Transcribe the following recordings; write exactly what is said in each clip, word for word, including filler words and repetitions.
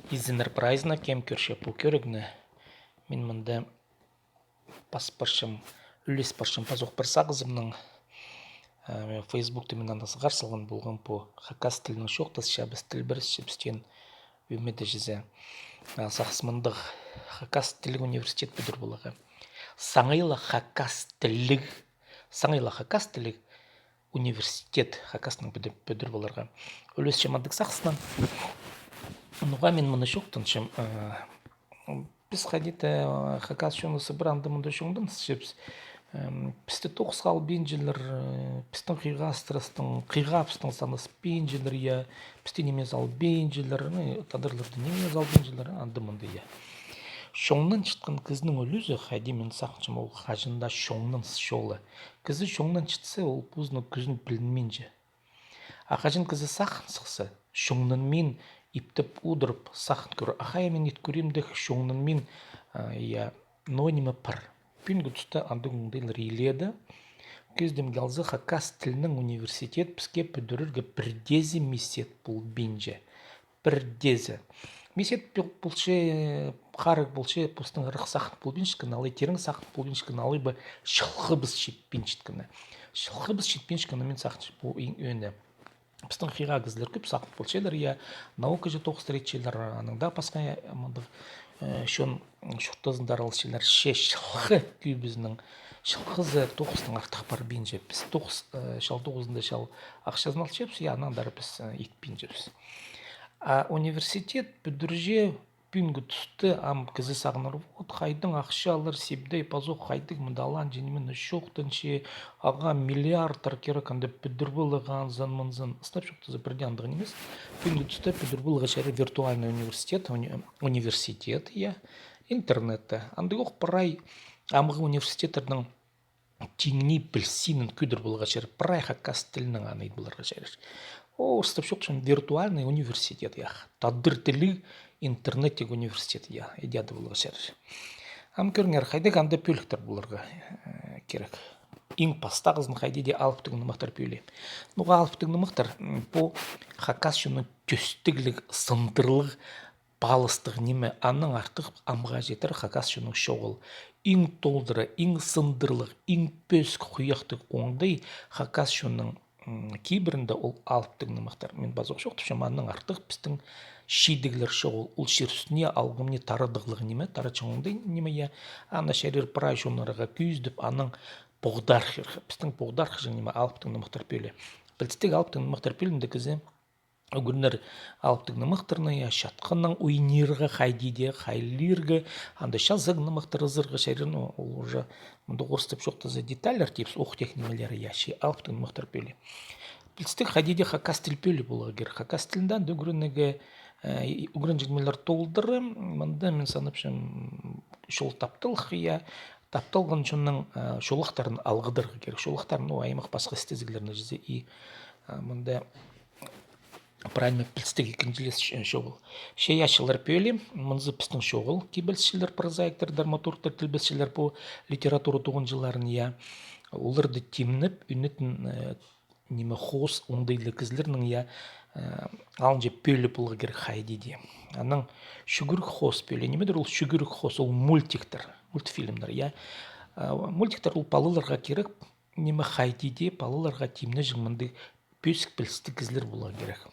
Изеннер прайзына, кем кӧрче пу кӧрігні. Мин мында пас парчам, ӱлес парчам пазох пір сағызымнаң. Э, Фейсбукта мин анда сығар салған полғам пу хакас тілінең чоохтасчабыс, тілбіресчебіс теен ӧмеде чізе. А, сағыс мындағ: хакас тілліг университет пӱдір поларға. Саңай ла хакас тілліг, саңай ла хакас тілліг университет хакаснаң пӱдір, пӱдір поларға. Ӱлесчем андағ сағыснаң. Ноға мин мыны чоохтанчам? Э, піс хайди-да, э, хакас чоныбыс пір анда-мында чоңданысчабыс. Эм, пісті тоғысха албинчалар, э, пістің хыйға астырастың, хыйға пістің санаспинчалар, я, пісті нимес албинчалар, ну, тадарларды нимес албинчалар, анда-мында, я. Чоңнанчатхан кізінің ӱлӱзі, хайди мин сағынчам, ол хаҷан даа чоңнаныс чолы. Кізі чоңнанчатса, ол позының кӱзін пілінминче. А хаҷан кізі сағын сыхса, чоңнанмин иптеп одырып, сағын кӧр. Ахай, мин ит кӧрим дее, чоңнанмин, а, я, но ниме пар. Пӱӱнгі туста андағ оңдайлар илееде. Кӧзідімге алза, хакас тілінің университет піске пӱдірерге пірдеезі мисет полбинча. Пірдеезі. Мисет пол-, полча, харығ полча, постың ырах сағын полбинчатхан, алай тирең сағын полбинчатхан, алай ба чылғыбыс читпинчеткені. Чылғыбыс читпинчеткені, мин сағынчам, пу иң ӧӧні. Пістің хыйға кізілер кӧп сағын полчалар, я, наука же тоғыстар итчелер, анаң даа пасха, я, мындағ, э, чон чуртазында араласчалар, че чылғы кӧбізінің чылғызы тоғыстаң артых парбинча. Піс тоғыс, э, чал тоғызында чал ахчазын алчабыс, я, анаң даа піс, э, итпинчебіс. А университет пӱдірче, пӱӱнгі туста ам кізі сағынар, вот, хайдаң ахча алар, сибдей пазох, хайдағ мында алынҷа ниме чоохтанча, ағаа миллиардтар кирек, анда пӱдір поларға, анзын-мынзын. Сынап чоохтаза, пірдее андағ нимес. Пӱӱнгі туста пӱдір поларға чарир виртуальный университет, уни-, университет, я, интернетте. Андағ ох прай амғы университеттернің тиңней пілсінін кӧдір поларға чарир, прай хакас тілінең аны ит поларға чарир. Орыстап чоохтапчам, виртуальный университет, я. Тадар тілліг интернеттіг университет, я. Иди ады поларға чарир. Ам кӧріңер, хайдағ анда пӧліктер поларға, э, кирек. Иң пастағызын хайди дее алыптығ нымахтар пӧлии. Ноға алыптығ нымахтар? М, пу хакас чонның тӧстігліг, сындырлығ палыстығ ниме, аннаң артых амға читер хакас чонның чоғыл. Иң толдыра, иң сындырлығ, иң пӧзік хуйахтығ оңдай хакас чонның, м, кибірінде ол алыптығ нымахтар. Мин пазох чоохтапчам, аннаң артых пістің чидіглер чоғыл. Ол чир ӱстӱне алғым не тарадығлығ ниме, тарадҷаң оңдай ниме, я. Аны чарир прай чоннарға кӧзідіп, анаң поғдархир. Пістің поғдархаҷаң ниме алыптығ нымахтар пӧлии. Пілдістіг, алыптығ нымахтар пӧлиинде кізі ӱгренер алыптығ нымахтарны, я, чатханнаң ойнирға, хайди дее хайлирға, анда чазағ нымахтар ызарға чарир, ну, ол уже мында орыстап чоохтаза детальлер тіпчебіс, ох, тех нимелері, я, че алыптығ нымахтар пӧлии. Пілдістіг, хайди дее хакас тіл пӧлии поларға кирек. Хакас тілінде анда ӱгренерге, э, ӱгренҷең нимелер толдыра, мында мин санапчам, чол тапталых, я, тапталған чонның, э, чолахтарын алғыдарға кирек. Чолахтарын, ну, аймах пасха істезіглерні чізе и, э, мында прай ниме пілдістіг ікінҷілес ч-, чоғыл. Чайаачылар пӧлии, мынзы пістің чоғыл, кибелісчілер, прозаиктер, драматургтар, тілбесчілер, пу литература тоғынҷыларын, я. Оларды тимнеп, ӱнетін, э, ниме, хоос оңдайлығ кізілернің, я, э, алынҷа пӧлии поларға кирек хайди дее. Анаң чӱгӱрік хоос пӧлии. Нимедір ол чӱгӱрік хоос? Ол мультиктер, мультфильмдер, я. Э, мультиктер ол палаларға кирек, ниме, хайди дее палаларға тимнеҷең мындағ пӧзік пілістіг кізілер поларға кирек.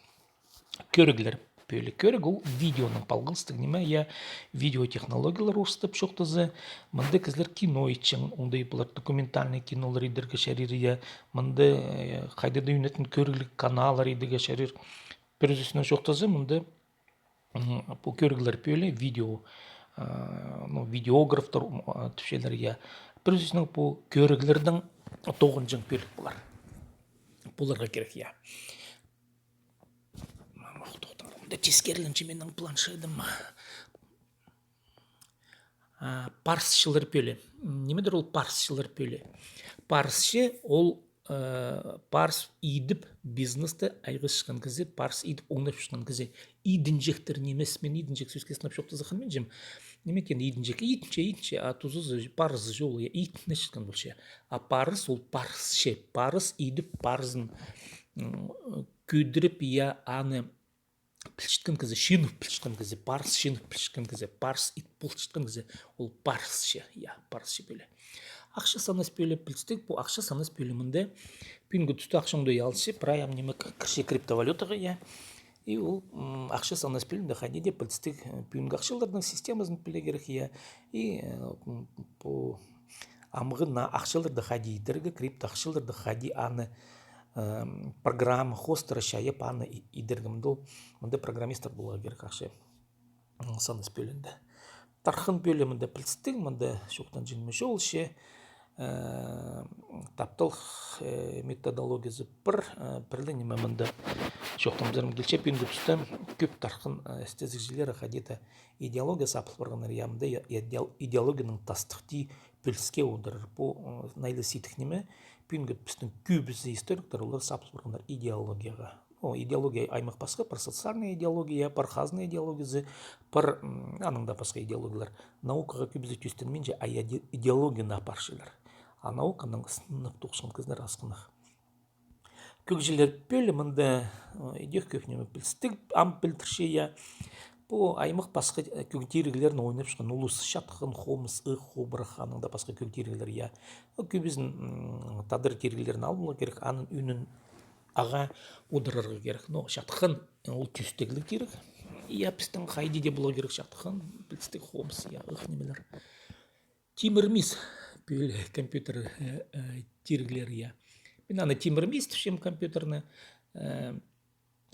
Кӧріглер пӧлии. Кӧріг ол видеонаң палғалыстығ ниме, я, видеотехнологиялар орыстап чоохтаза. Мында кізілер кино итчең оңдай полар, документальный кинолар идерге чарир, я. Мында, э, хайда даа ӱнетін кӧрігліг каналлар идерге чарир. Пір сӧснең чоохтаза, мында, м, пу кӧріглер пӧлии, видео, а, ну, видеографтар, м, а, тіпчелер, я. Пір сӧснең пу кӧріглернің тоғынҷаң пӧлік полар. Поларға кирек, я. Мама, тохтаңар, мында тискерленче минің планшетім. А, парысчылар пӧлии. Нимедір ол парысчылар пӧлии? Парысчы ол, э, парыс идіп бизнесте айғасчатхан кізі, парыс идіп оңнапчатхан кізі. Идінҷектер нимес, мин идінҷек сӧске сынап чоохтаза хынминчам. Ниме теен идінҷек? Идінче, идінче, а тузазы, парызы чоғыл, я, идінчеткен полча. А парыс ол парысчы. Парыс идіп, парызын, м, кӧдіріп, я, аны пілчеткен кізі, чыынып пілчеткен кізі, парыс чыынып пілчеткен кізі, парыс ит полчатхан кізі, ол парысчы, я, парысчы пӧлии. Ахча санас пӧлии пілдістіг, пу ахча санас пӧлии мында пӱӱнгі туста ахча оңдай алча, прай ам ниме к-, кірче криптовалютаға, я. И ол, м, ахча санас пӧлиинде хайди дее пілдістіг, э, пӱӱнгі ахчаларның системазын пілерге кирек, я. И, э, м, пу амғы наа ахчаларны хайди идерге, криптоахчаларны хайди аны, эм, программа хоостыра чайап аны и-, идерге. Мында ол, мында программистер поларға кирек ахча, м, санас пӧлиинде. Тархын пӧлии мында пілдістіг, мында чоохтанҷаң ниме чоғыл че, э, таптал, э, методологиязы пір, э, пірле ниме мында чоохтанҷаң килче, пӱӱнгі туста кӧп тархын, э, істезігҷілері хайди-да идеология саап парғаннар, я, мында я-, идеол-, идеологияның тастыхти піліске одырар. Пу, ы, найлы сидік ниме, пӱӱнгі пістің кӧбізі историктер, олар саап парғаннар идеологияға. О, идеология аймах пасха, пір социальная идеология, пір хазна идеологиязы, пір, м, анаң даа пасха идеологиялар. Наукаға кӧбізі тӧстенминче, а иде-, идеологияны апарчалар. А науканаң сынап тоғынчатхан кізілер асхынах. Кӧгҷілер пӧлии мында, э, идӧк кӧп ниме пілдістіг, ам пілдірче, я. Пу аймах пасха, э, кӧг тиріглерін ойнапчатхан улус: чатхан, хомыс, ых, хобырах, анаң даа пасха кӧг тиріглер, я. Ол кӧбізін, м, тадар тиріглерін алып аларға кирек, аның ӱнін ағаа одырарға кирек. Но чатхан, э, ол тӧстегліг тиріг. Я, пістің хайди дее поларға кирек чатхан, пілдістіг, хомыс, я, ых, нимелер. Тимір мис пӧлии компьютер, э, э, тиріглері, я. Мин аны тимір мис тіпчем компьютерні. Э,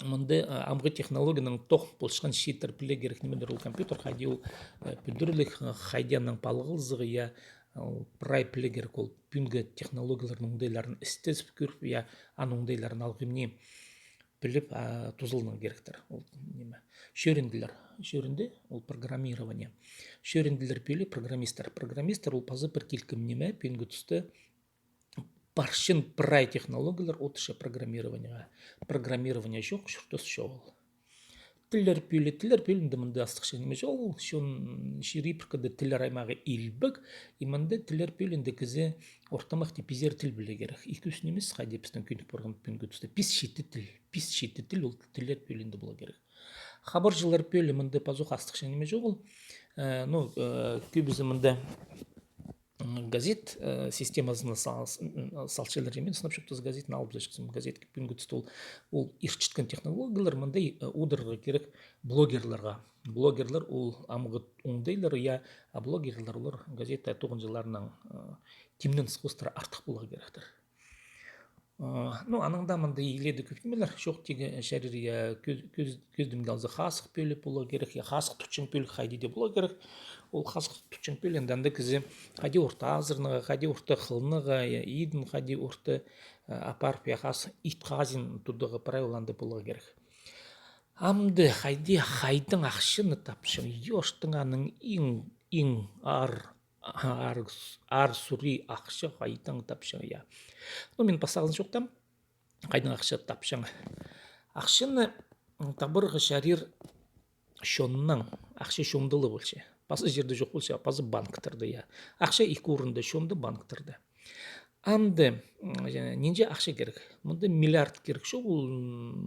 мында, э, амғы технологияның тоғын полчатхан чииттер пілерге кирек, нимедір ол компьютер, хайди ол, э, пӱдірігліг, э, хайди аның палғалызығы, я, ол прай пілерге кирек, ол пӱӱнгі технологияларның оңдайларын істезіп кӧріп, я, аның оңдайларын алғымни піліп, а, тузаланарға киректер. Ол ниме? Чӧрінділер. Чӧрінді, ол программирование. Чӧрінділер пӧлии программистер. Программистер ол пазы пір килкім ниме, пӱӱнгі туста парчан прай технологиялар одырча программированиеға. Программирование чох, чуртас чоғыл. Тіллер пӧлии, тіллер пӧлиинде мында астыхча ниме чоғыл, чон чир ибіркеде тіллер аймағы илбек, и мында тіллер пӧлиинде кізі ортымахти пизер тіл пілерге кирек. Ікі-ӱс нимес, хайди пістің кӧнік парған пӱӱнгі туста. Пис-читі тіл, пис-читі тіл ол тіллер пӧлиинде поларға кирек. Хабарҷылар пӧлии мында пазох астыхча ниме чоғыл. Э, ну, э, кӧбізі мында, м, газет, э, системазына сал-, м, салчалар, я, мин сынап чоохтаза газетні алып чыхсам, газетке пӱӱнгі туста ол, ол иртчеткен технологиялар, мында, э, одырарға кирек блогерларға. Блогерлар ол амғы оңдайлар, я, а блогерлар олар газета тоғынҷыларынаң, э, тимнеен хоостыра артых поларға киректер. Э, ну, анаң даа мында илееде кӧп нимелер чоохтирға чарир, я, кӧз-, кӧз-, кӧзідімге алза, хазых пӧлии поларға кирек, я, хазых тутчаң пӧлии хайди дее поларға кирек. Ол хазых тутчаң пӧлии, анда, анда кізі хайди орта азыранарға, хайди орта хылынарға, я, идін хайди орта, э, апарып, я, хазых ит хазин тударға прай ол анда поларға кирек. Амды хайди, хайдаң ахчаны тапчаң, ёштың аның иң, иң аар, аар, аар сурии ахча хайдаң тапчаң, я. Ну, мин пастағызын чоохтам, хайдаң ахча тапчаң. Ахчаны, м, табарға чарир чоннаң, ахча чонда ла полча. Пазы чирде чох полча, пазы банктерде, я. Ахча ікі орында: чонда, банктерде. Амды, м, нинҷе ахча кирек? Мында миллиард кирек чоғыл,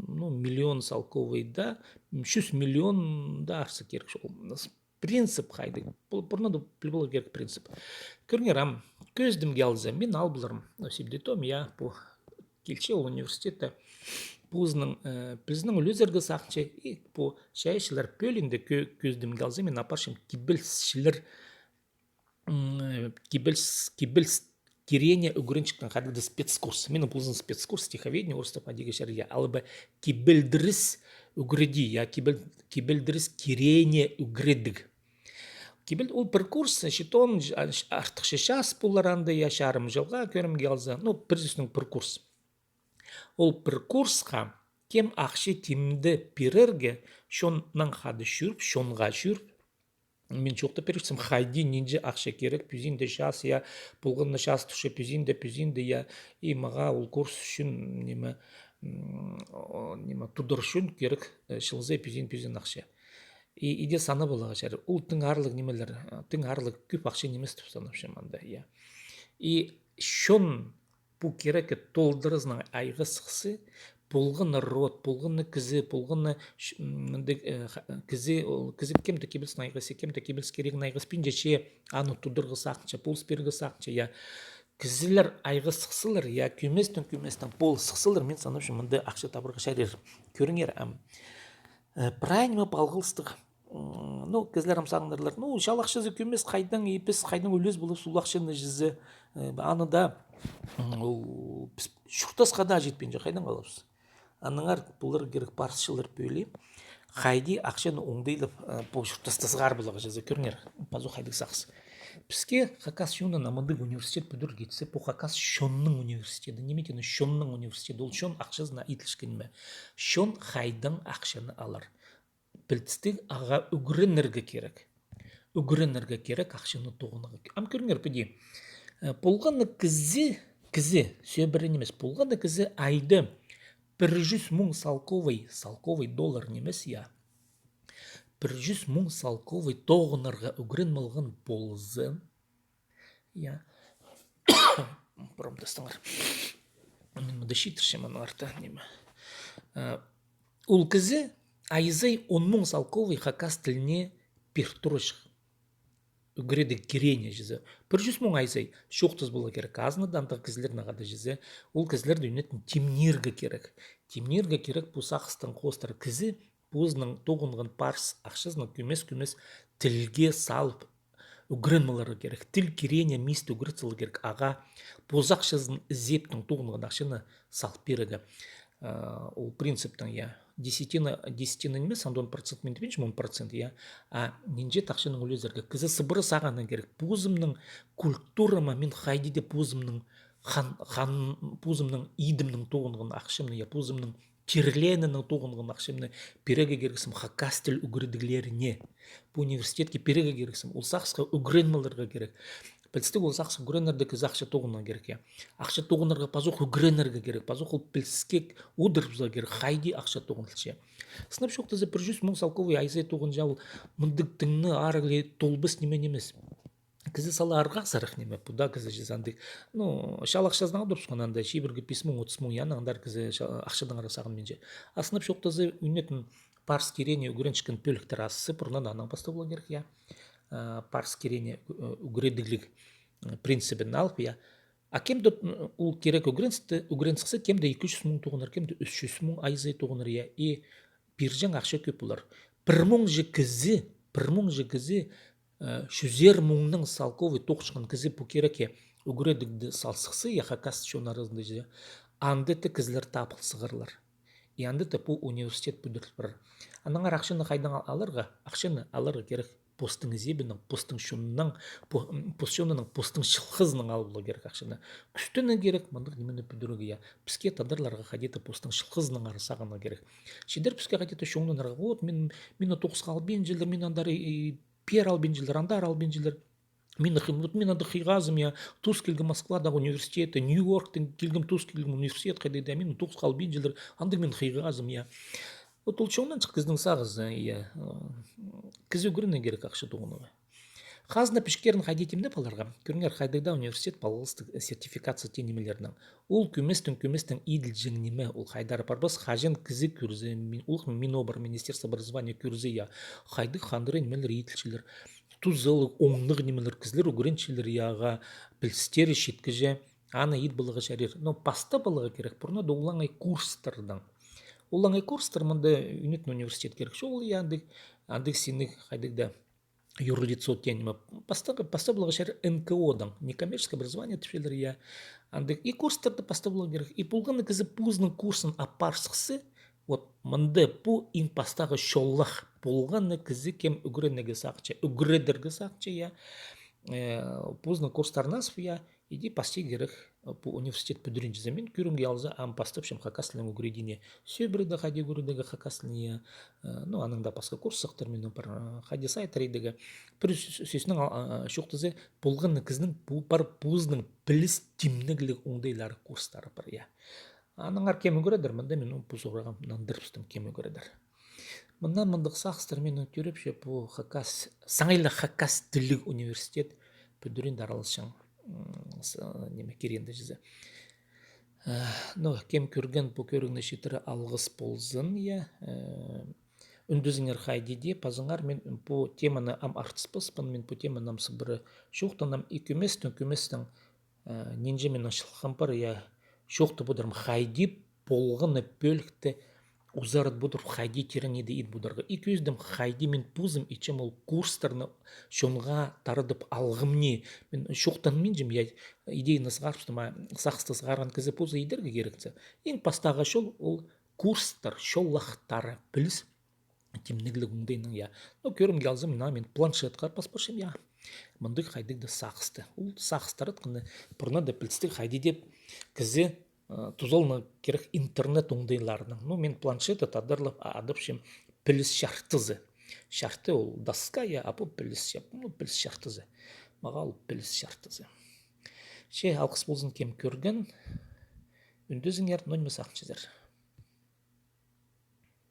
ну, миллион салковай даа, м, чӱс миллион даа артых кирек чоғыл. Принцип хайдағ? Пу-, пурнада піл поларға кирек принцип. Кӧріңер, ам, кӧзідімге алза, мин алып аларым, ну, Сибдейтом, я, пу килче ол университетте. Позының, э, пізнің ӱлезерге сағынча, и пу чайаачылар пӧлиинде кӧ-, кӧзідімге алза, мин апарчам кибелісчілер, м, э, кибеліс-, кибеліс кирее ӱгренчеткен хайдағ-да спецкурс. Минің позының спецкурс стиховедение, орыстап хайди чарир, я, алай ба кибелдіріс ӱгредии, я, кибел-, кибелдіріс кирее ӱгредіг. Кибел-, ол пір курс, читон, артыхча час полар анда, я, чарым чылға кӧрімге алза, ну, пір сӧснең пір курс. Ол пір курсха кем ахча тимде пирерге, чоннаң хада чӧріп, чонға чӧріп, мин чоохтап пирчем, хайди нинҷе ахча кирек, пӱзінде час, я, полған на час турча, пӱзінде, пӱзінде, я, и мағаа ол курс ӱчӱн, ниме, м, о, ниме, тудар ӱчӱн кирек, э, чылза пӱзін, пӱзін ахча. И, иде санап аларға чарир. Ол тың аарлығ нимелер, э, тың аарлығ кӧп ахча нимес тіп санапчам анда, я. И чон пу кирекке толдыразынаң айғасхы, полған на род, полған на кізі, полған на ш-, м, мындағ, э, ха-, кізі, ол кізі кем-де кибелістің айғазы, кем-де кибеліс кирегін айғаспинча, че аны тударға сағынча, полыс пирерге сағынча, я. Кізілер айғас сыхсалар, я, кӧместең, кӧместең полыс сыхсалар, мин санапчам, мында ахча табарға чарир. Кӧріңер, ам, э, прай ниме палғалыстығ. М, ну, кізілер ам сағынарлар. Ну, чал ахчазы кӧмес, хайдаң, и піс хайдаң ӱлес поларбыс ол ахчаны чізе, э, аны даа, м, ол піс чуртасха даа читпинче, хайдаң аларбыс. Аннаңар поларға кирек парысчылар пӧлии. Хайди ахчаны оңдайлап, э, пу чуртаста сығар поларға чізе, кӧріңер. Пазох хайдағ сағыс. Піске хакас чонына мындағ университет пӱдірерге итсе, пу хакас чонның университеті, ниме теені чонның университеті, ол чон ахчазына иділчеткен ниме. Чон хайдаң ахчаны алар. Пілдістіг, ағаа ӱгренерге кирек. Ӱгренерге кирек ахчаны тоғынарға. Ам кӧріңер, піди. Э, полған на кізі, кізі, сӧбіре нимес, полған на кізі айда пір чӱс муң салковай, салковай доллар нимес, я. Пір чӱс муң салковай тоғынарға ӱгреніп алған полза, я. Промтастаңар. Мин мында читірчем, аның арты ниме. Э, ол кізі айзай он муң салковай хакас тіліне пир турчых. Ӱгредіг кирегіне чізе. Пір чӱс муң айзай. Чоохтас поларға кирек. Азынада андағ кізілернең хада чізе. Ол кізілерді ӱнетін тимнирге кирек. Тимнирге кирек пу сағыстаң хоостыра. Кізі позының тоғынған парыс ахчазынаң кӧмес-кӧмес тілге салып ӱгреніп аларға кирек. Тіл кирегіне мисті ӱгрет саларға кирек. Ағаа пос ахчазын ізептең тоғынған ахчаны салып пирерге. Э, ол принциптең, я. Десятина, десятина нимес, андон процент, мин тіпчем, он процент, я. А нинҷе-де ахчанаң ӱлезерге. Кізі сыбыра сағынарға кирек. Позымның культурама мин хайди даа позымның хан, хан, позымның идімнең тоғынған ахчамны, я, позымның тирлерінең тоғынған ахчамны пирерге кирексім хакас тіл ӱгредіглеріне. Пу университетке пирерге кирексім. Ол сағысха ӱгреніп аларға кирек. Пілдістіг, ол сағысха ӱгренерге кізі ахча тоғынарға кирек, я. Ахча тоғынарға пазох ӱгренерге кирек, пазох ол піліске одырыбызарға кирек, хайди ахча тоғынылча. Сынап чоохтаза, пір чӱс муң салковай айзай тоғынча ол мындағ тың на арығлай толбас ниме нимес. Кізі сала арғаа сарах ниме, пу даа кізі чізе андағ. Ну, чал ахчазынаң одырыбысхан анда, чибіргі пис муң, отыс муң, я, аннаң андар кізі ча-, ахчадаңар сағынминча. А сынап чоохтаза, ӱнетін парыс кирегіне ӱгренчеткен пӧліктер азы, пурнада анаң пастап поларға кирек, я. А, парыс кирегіне, ӱ-, ӱгредігліг, м, принцибін алып, я. А кем-де, м, ол кирек ӱгреністі, ӱгрен сыхса, кем-де ікі чӱс муң тоғынар, кем-де ӱс чӱс муң айзай тоғынар, я. И пирҷең ахча кӧп полар. Пір муң чи кізі, пір муң чи кізі, э, чӱзер муңнаң салковай тоғынчатхан кізі пу кирекке ӱгредігді сал сыхса, я, хакас чон аразында чи, анда даа кізілер табылсығарлар. И анда даа пу университет пӱдіріл парар. Аннаңар ахчаны хайдаң ал-, аларға? Ахчаны аларға кирек постың ізебінең, постың чоннаң, по-, м, пос чоннаң, постың чылғызынаң алып аларға кирек ахчаны. Кӱстенерге кирек мындағ нимені пӱдірерге, я. Піске, тадарларға, хайди даа постың чылғызынаңар сағынарға кирек. Чидер піске хайди даа чоңнанарға. Вот, мин, мині тоғысха албинча чыллар, мині андар, и, пеер албинча чыллар, андар албинча чыллар. Мин хы-, вот мин анда хыйғазым, я, тус килгем Москвадағы университетке, Нью-Йорктаң килгем, тус килгем университет, хайди даа, мині тоғысха албинча чыллар, андағ мин хыйғазым, я. Вот ол чоңнанҷых кізінің сағызы, я. Кізі ӱгренерге кирек ахча тоғынарға. Хазна пічіктерін хайди тимнеп аларға? Кӧріңер, хайдағ даа университет палғалыстығ сертификация теен нимелернең. Ол кӧместең, кӧместең иділҷең ниме, ол хайдар парбас, хаҷан кізі кӧрзе, мин-, ол Минобр, Министерство образования кӧрзе, я, хайдағ хандыра нимелер иділчелер. Тузалығ, оңнығ нимелер, кізілер ӱгренчелер, я, ағаа пілістері читкіҷе, аны ит поларға чарир. Но пастап аларға кирек, пурнада олаңай курстардаң. Олаңай курстар мында ӱнетін университет кирек. Че ол, я, андағ, андағ синніг хайдағ даа юрлицо теен ниме. Пастап, пастап аларға чарир Н К О-даң, некоммерческое образование тіпчелер, я. Андағ и курстарда пастап аларға кирек. И полған на кізі позының курсын апар сыхса, вот мында пу иң пастағы чоллах, полған на кізі кем ӱгренерге сағынча, ӱгредерге сағынча, я. Э, позының курстарын азып, я, иди пасти кирек, э, пу университет пӱдірінҷізі. Мин кӧрімге алза, ам пастапчам хакас тілінең ӱгредиине. Сӧбіреде хайди ӱгредерге хакас тілін, я. Э, ну, анаң даа пасха курс сыхтыр минің пар, э, хайди сайттар идерге. Пір сӧ-, сӧснең, а, а, чоохтаза, полған на кізінің пу-, пар позының піліс тимнегліг оңдайлары, курстары пар, я. Аннаңар кем ӱгредер, мында мин пу сурағға нандырыбыстым, кем ӱгредер. Мына мындағ сағыстар минің тӧрепче пу хакас, саңай ла хакас тілліг университет пӱдірінде араласчаң, м, с-, ниме, кирегінде чізе. Ну, кем кӧрген пу кӧрігні, читіре алғыс ползын, я. Ӱндезіңер хайди дее пазыңар, мин пу теманы ам артыспаспын, мин пу теманы ам сыбыра чоохтаным, и кӧместең, кӧместең, нинҷе минің чылғам пар, я, чоохтап одырам, хайди полғаны пӧлікті узарат одырып, хайди тирең иди ит одырарға. И кӧзідім, хайди мин позым итчем ол курстарны чонға таратып алғам ни. Мин чоохтанминчам, я, идеяны сығарыбыстым, а сағысты сығарған кізі позы идерге киректі. Иң пастағы чол ол курстар, чоллахтары, піліс тимнігліг оңдайнаң, я. Ну, кӧрімге алзам, мына мин планшетке пас парчам, я. Мындағ хайдағ-да сағысты. Ол сағыстар атханы пурнада пілістіг хайди дее кізі тузаланарға кирек интернет оңдайларынаң. Ну, мин планшетті тадарлап адапчам піліс чартызы. Чарты ол доска, я, а пу піліс чарт-, ну, піліс чартызы. Мағаа ол піліс чартызы. Че, алғыс ползын, кем кӧрген. Ӱндезіңер, ноо ниме сағынчазар.